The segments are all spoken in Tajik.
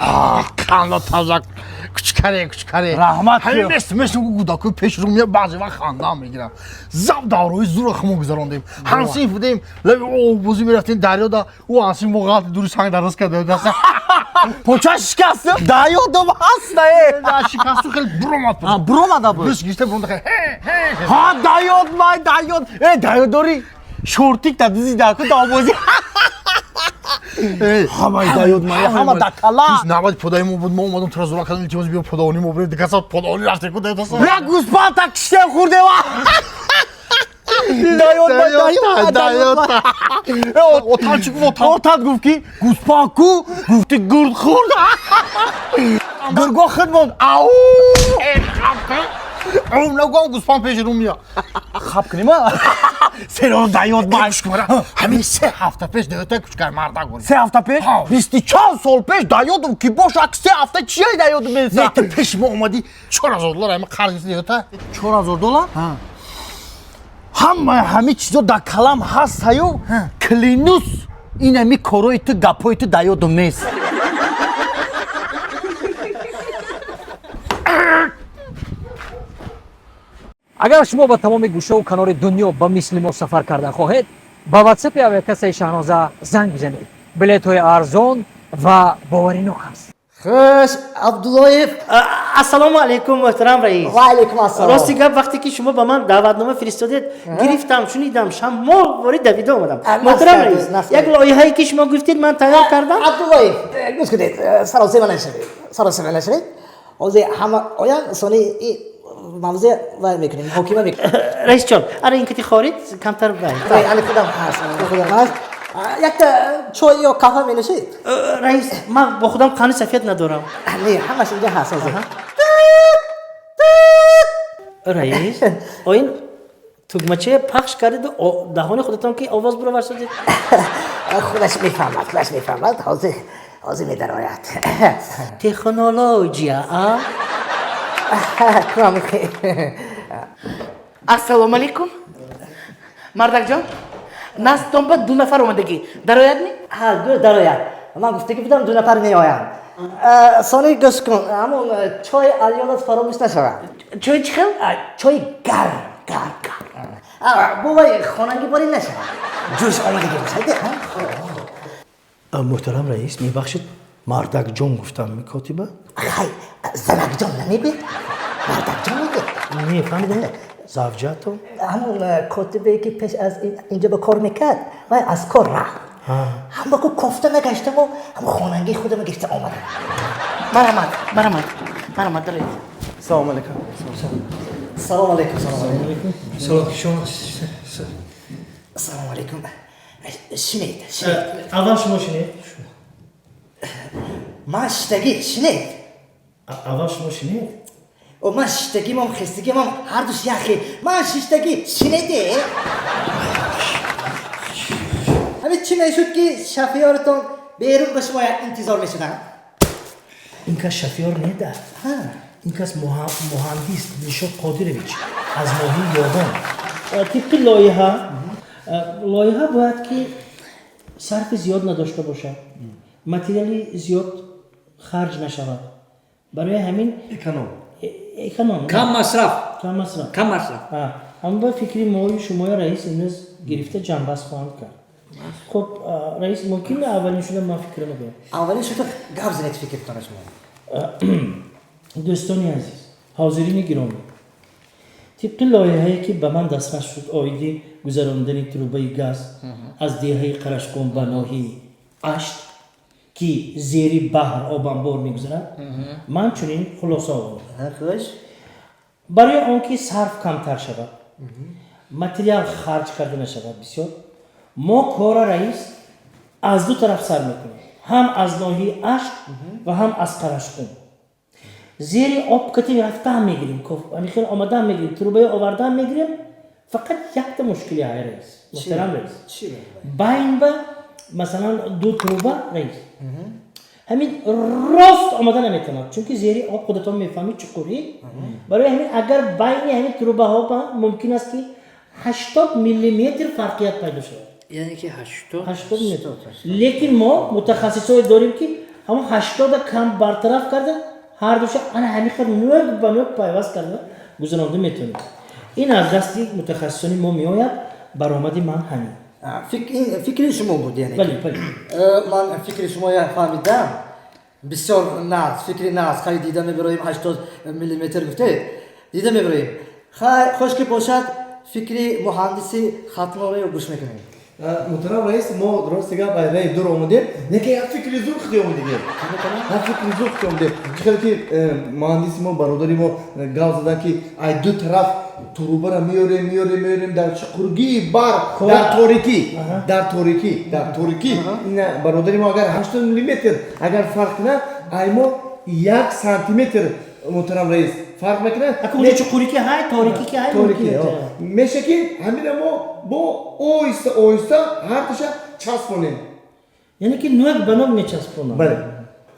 Қанда таза, кучкаре, кучкаре. Раҳмат. Ҳамин мест мест гудаку пеш ру мея, баъзе вақт хандаам мегирам. Зав даврои зура хумо гузарондем. Ҳамсинф будем, лаби оббозӣ мерафтем дарёда, ӯ ҳамсинф мо ғалати дури санг дароз карда даста. Поча шикаст, да ёдам ҳаста э. Шикасту хеле буромад. Буромада буд. Дӯст гирифта буромада хеле. Ҳа, да ёд май, да ёд. Э, да ёд дорӣ? Шортик та дузида ку да обозӣ. Ҳамаи да ёд май, ҳама да кала. Навбати подаи мо буд, мо омадам, тура зура кардам, илтимос, биё подавони мо бурем, дикаса подавони рафтем ку даста. Як гӯспанд та киштем хӯрдем. Да ёд май, да ёд, да ёд. Отан чӣ гуфт, отан? Отат гуфт, ки гӯспанд ку, гуфти гурд хӯрд. Гурго худ монд. Ау! Ум нагӯам, гӯспанд пеши ру мея. Хаб кунем, а? Серо да ёд май. Ҳамин 3 ҳафта пеш даёта кучкар мардак буд. 3 ҳафта пеш? 20 чанд сол пеш да ёдам ки бошад, 3 ҳафта чия да ёдам Не, меса? ту пеши мо омадӣ, 4000 доллар ҳама қарз гирифти даёта. 4000 доллар? Ҳамаи ҳамин чизо дар калам ҳастаю, клянусь, ин ҳами корои ту, гапҳои ту да ёдам нест. Агар шумо ба тамоми гӯшаву канори дунё ба мисли мо сафар карда хоҳед, ба ватсапи авиакассаи Шаҳноза занг бизанед. Билетҳои арзон ва боваринок аст. Хуш, Абдуллоев. Ассалому алайкум, муҳтарам раис. Ва алайкум ассалом. Рости гап, вақте ки шумо ба ман даъватнома фиристодед, гирифтам, шунидам, шамол ворид давида омадам. Муҳтарам раис, як лоиҳае ки шумо гуфтед, ман тайёр кардам. Абдуллоев, гӯш кунед, саросема нашавед, саросема нашавед. Ҳозир ҳама оян, сони мавзеъ вай мекунем, муҳокима мекунем. Раисҷон, ара ин кати хорид камтар вай. Али худам ҳаст, худам ҳаст. Якта чой ё қаҳва менӯшед? Раис, ман бо худам қанди сафед надорам. Не, ҳамаш инҷа ҳаст ҳозир. Раис, оин тугмачае пахш кардеду даҳони худатон ки овоз буровар созед. Худаш мефаҳмад, худаш мефаҳмад, ҳозир, ҳозир медарояд. Технология, а? Ассалому алайкум, мардакҷон, наздтон ба ду нафар омадагӣ, дарояд ми? Ҳа, дарояд. Ман гуфтагӣ будам, ду нафар меоянд. Сони гӯш кун, ҳамон чой аз ёдат фаромӯш нашавад. Чой чӣ хел? Чои гарм, гарм, гарм. Бовай хонагӣ борӣ нашавад, ҷӯш омадагӣ бошад. Муҳтарам раис, мебахшед, мардакҷон гуфтам, микотиба. Хай, занакҷон намегӯед, мардакҷон мегӯед. Не фаҳмидам, завҷато? Ҳамон котибе ки пеш аз инҷо ба кор мекард, вай аз кор рафт. Ҳама ку кофта нагаштаму ҳам хонангии худама гирифта омадам. Марҳамат, марҳамат, марҳамат, дароед. Салому алайкум. Салому алайкум, салому алайкум. Салом шумо. Салому алайкум. Шинед, шинед. Аввал шумо шинед. Ман шиштагӣ, шинед. Аввал шумо шинед. Ман шиштагимам, хестагимам ҳардуш яхе. Ман шиштагӣ, шинеде. Ҳамин чӣ мешуд, ки шафиёртон берун ба шумо интизор мешуданд? Ин кас шафиёр неда, ин кас муҳандис Дилшод Қодирович аз ноҳияи Ёвон. Тибқи лоиҳа, лоиҳа бояд ки сарфи зиёд надошта бошад, материали зиёд харҷ нашавад, барои ҳамин Эконом. Эконом. Кам масраф. Кам масраф. Кам масраф. Ҳамон ба фикри мои шумои раис имрӯз гирифта ҷамъбаст хоҳанд кард. Хуб, раис, мумкин аввалин шуда ман фикр мекунам? Аввалин шуда гап занед, фикртона шумо. Дӯстони азиз, ҳозирини гиромӣ, тибқи лоиҳае ки ба ман дастрас шуд оиди гузарондани трубаи газ аз деҳаи Қарашқум ба ноҳияи Ашт, ки зери баҳр обанбор мегузарад, ман чунин хулоса овардам: барои он ки сарф камтар шавад, материал харҷ карда нашавад бисёр, мо кора, раис, аз ду тараф сар мекунем: ҳам аз ноҳияи Ашт ва ҳам аз Қарашқум. Зери об кати рафтаам мегирем, хел омадаам мегирем, трубаи овардаам мегирем. Фақат якта мушкили ҳай, раис, муҳтарам раис: байн ба масалан ду труба, раис, ҳамин рост омада наметавонад, чунки зери об, худатон мефаҳмед, чуқурӣ. Барои ҳамин агар байни ҳамин трубаҳо мумкин аст, ки 80 миллиметр фарқият пайдо шавад. Яъне ки 80? 80 миллиметр. Лекин мо мутахассисое дорем, ки Ҳамон 80 кам бартараф карда, ҳар душа ана ҳамин хел нӯк ба нӯк пайваст карда гузаронда метавонем. Ин аз дасти мутахассисони мо меояд. Баромади ман ҳамин. Фикри шумо буд, яъне? Бале, бале. Ман фикри шумо фаҳмидам. Бисёр нағз, фикри нағз. Хай, дида мебароем, 80 миллиметр гуфтед, дида мебароем. Хай, хош ки бошад, фикри муҳандиси Хатлонро гӯш мекунем. Муҳтарам раис, мо рости гап айраи дур омадем, неки як фикри зур худӣ омадигем, як фикри зур худӣ омадем. Чӣ хеле ки муҳандиси мо, бародари мо гап задан, ки ай ду тараф турубара меёрем, меёрем, меёрем дар чуқургии бар, дар торикӣ, дар торикӣ, дар торикӣ. Ина бародари мо агар 80 миллиметр агар фарқ кунад, ай мо 1 сантиметр, муҳтарам раис, фарқ мекунад. Ака, унҷо чуқурӣ ки ҳай, торикӣ ки ҳай. Торикӣ меша, ки ҳамина мо бо оҳиста оҳиста ҳарташа часпонем. Яъне ки нӯк ба нӯк мечаспонам. Бале.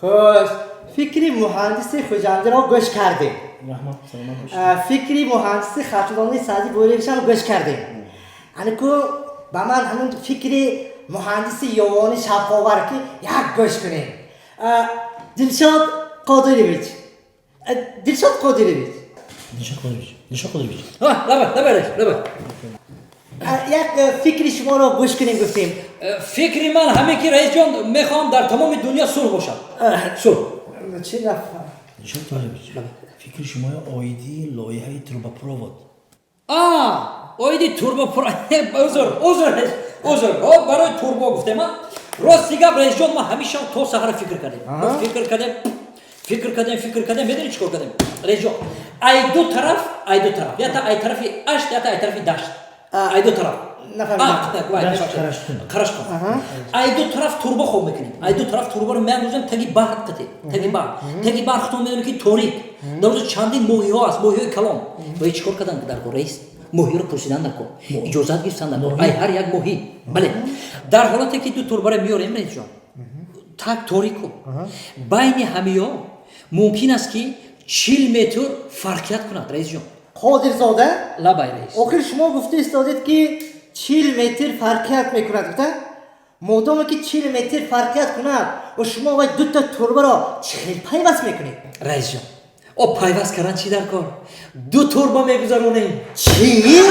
Хош, фикри муҳандиси Хуҷандиро гӯш кардем. Раҳмат, саломат бошед. Фикри муҳандиси Хатлони Саъди Боревишам гӯш кардем. Анаку ба ман ҳамун фикри муҳандиси Ёвони шавқовар ки як гӯш кунем. Дилшод Қодирович, Дилшод Қодирович. Дилшод Қодирович, Дилшод Қодирович. Лабай, лабай, раис, лабай. Як фикри шуморо гӯш кунем гуфтем. Фикри ман ҳаме ки, раисҷон, мехоҳам дар тамоми дунё сулҳ бошад, сулҳ. Чӣ нафар? Дилшод Қодирович, фикри шумои оиди лоиҳаи трубопровод. А, оиди турбопро, узр, узр, узр, барои турбо гуфтем. А, рости гап, раисҷон, ма ҳамеша то саҳара фикр кардем, фикр кардем, фикр кардем, фикр кардем. Медонӣ чӣ кор кардем, раисҷон? Ай ду тараф, ай ду тараф, ята ай тарафи Ашт, ята ай тарафи Дашт, ай ду тараф. Қарашқум, ай ду тараф турбо хоб мекунем. Ай ду тараф турборо меандозем таги баҳр, қати таги баҳр, таги баҳр. Худтон медонем, ки торик, дар оҷо чандин моҳиҳо аст, моҳиҳои калон. Ва чӣ кор кардан дар кор, раис? Моҳиро пурсидан дар кор, иҷозат гирифтан дар кор ай ҳар як моҳӣ. Бале, дар ҳолате ки ду турбаро меорем, раисҷон, так торику байни ҳамиё мумкин аст, ки 40 метр фарқият кунад, раисҷон. Қодирзода. Лабай, раис. Охир шумо гуфта истодед, ки 40 метр фарқият мекунад, гуфта. Модоме ки 40 метр фарқият кунад ва шумо вай дута турбаро чӣ хел пайваст мекунед? Раисҷон, о, пайваст кардан чӣ дар кор, ду турба мегузаронем. Чӣ?